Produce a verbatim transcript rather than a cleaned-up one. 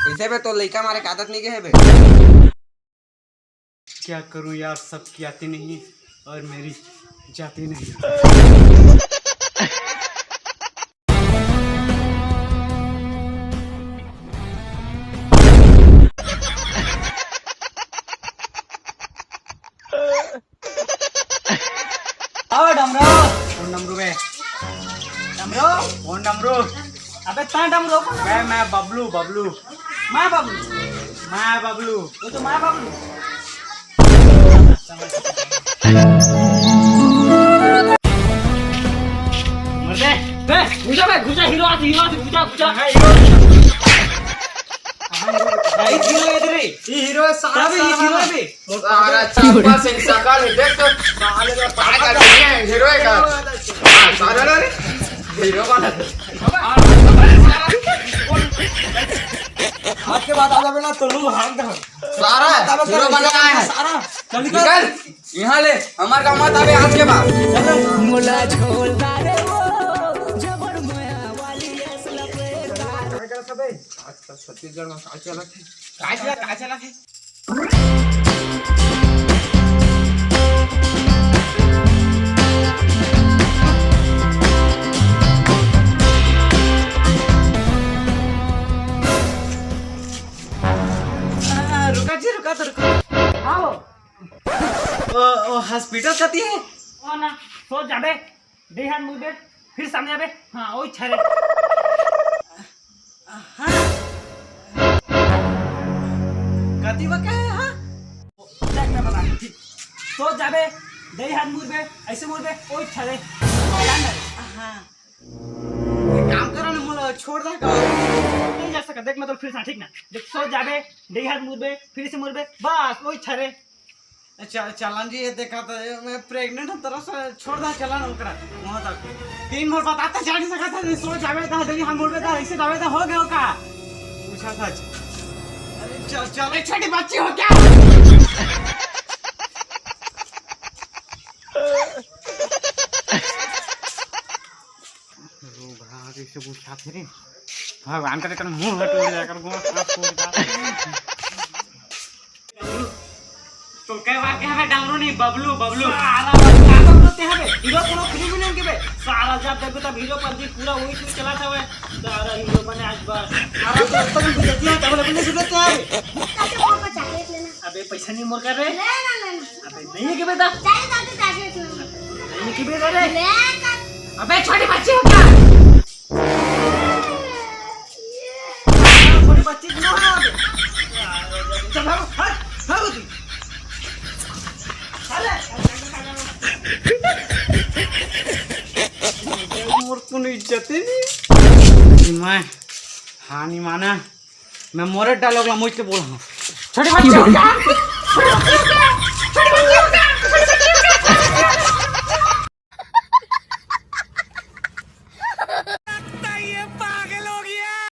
कइसे बे, तोर लइका मारे के आदत नइ गे हे बे? क्या करूं यार, सबकी आती नहीं और मेरी जाती नहीं। ओ डमरू। कौन डमरू बे? डमरू। कौन डमरू? अबे तैं डमरू कौन? मैं, मैं बबलू, बबलू। मैं बबलू। मैं बबलू। वो तो मैं बबलू। मरदे। बे, घुसा बे, घुसा, हीरो आथे, हीरो आथे, घुसा, घुसा। भाई, हीरो इधर ही। ये हीरो है, सारा, तभी ये सारा हीरो है बे। सारा चप्पा से सकल है, देख तो, साले का पागल है, हीरो है का? हाँ, सारा रे, हीरो बना दे। आज के बाद आ जाबे ना, तो लू हाथ दे। सारा हीरो बना है। सारा, चल निकल। निकल, यहाँ ले, हमार गाँव मत आबे आज के बाद। चल रे। मोला छोड़ दे रे वो, जबर माया वाली ऐस लपेट। आजकल छत्तीसगढ़ में का चलत हे? का चलत, का चलत हे? आ, रुका जी, रुका तो रुका। आओ। ओ, ओ, hospital कती हे? ओ ना, सोच जाबे। दे हाथ मुड़ बे, फिर सामने आबे। हाँ, ओही छरे। हाँ। कति बा कहे, हाँ? देख, मैं बता, ठीक। सोच जाबे, दे हाथ मुड़ बे, ऐसे मुड़ बे, ओही छरे। ध्यान दे। हाँ। एक काम करो ना, मोला छोड़ दे का। नहीं जा सका, देख, मैं तो फिर से, ठीक ना? देख, सोच जाबे, दे हाथ मुड़ बे, फिर से मुड़ बे, बस, ओही छरे। चल, चलन जी, ये देखा तो, ये मैं pregnant हूँ, तरह से छोड़ दे, चलन ओकरा, वहाँ तक। दिन भर बताते जा नहीं सकता, सोच जाबे तो, दे हाथ मुड़ बे तो, ऐसे जाबे तो हो गयो का? पूछा था। अरे चल, चल, एक छोटी बच्ची हो क्या? रोगहा कइसे गुस्सा थे रे। भगवान करे, कर मुंह हट उड़ जाए, कर गोड़ हाथ फोड़ दे। तो कई बार कहे बे, डमरू नहीं, बबलू, बबलू। सारा बबलू, का बबलू ते हबे? हीरो कोनो फिल्म में नहीं के बे। सारा जब देखो तब हीरो पर जी पूरा वही चीज चला था बे। सारा हीरो बने आज बार। सारा तो तब भी देखिए, तब लगे नहीं सुनते हैं। चाचा, पापा chocolate लेना। अबे पैसा नहीं मोर कर रे। लेना, लेना। अबे नहीं है कि बेटा? चाचा, चाचा, chocolate लेना। नहीं है कि बेटा रे? लेना। अबे छोटी बच्ची हो क्या? छोटी बच्ची को ना। चल, भागो, भाग, भागो तुम। अरे, मोर कोनो इज्जत ही नहीं। मैं हानि माना। मैं मोरे dialogue ला मुझ के बोला हूँ। छोटी बच्ची हो क्या?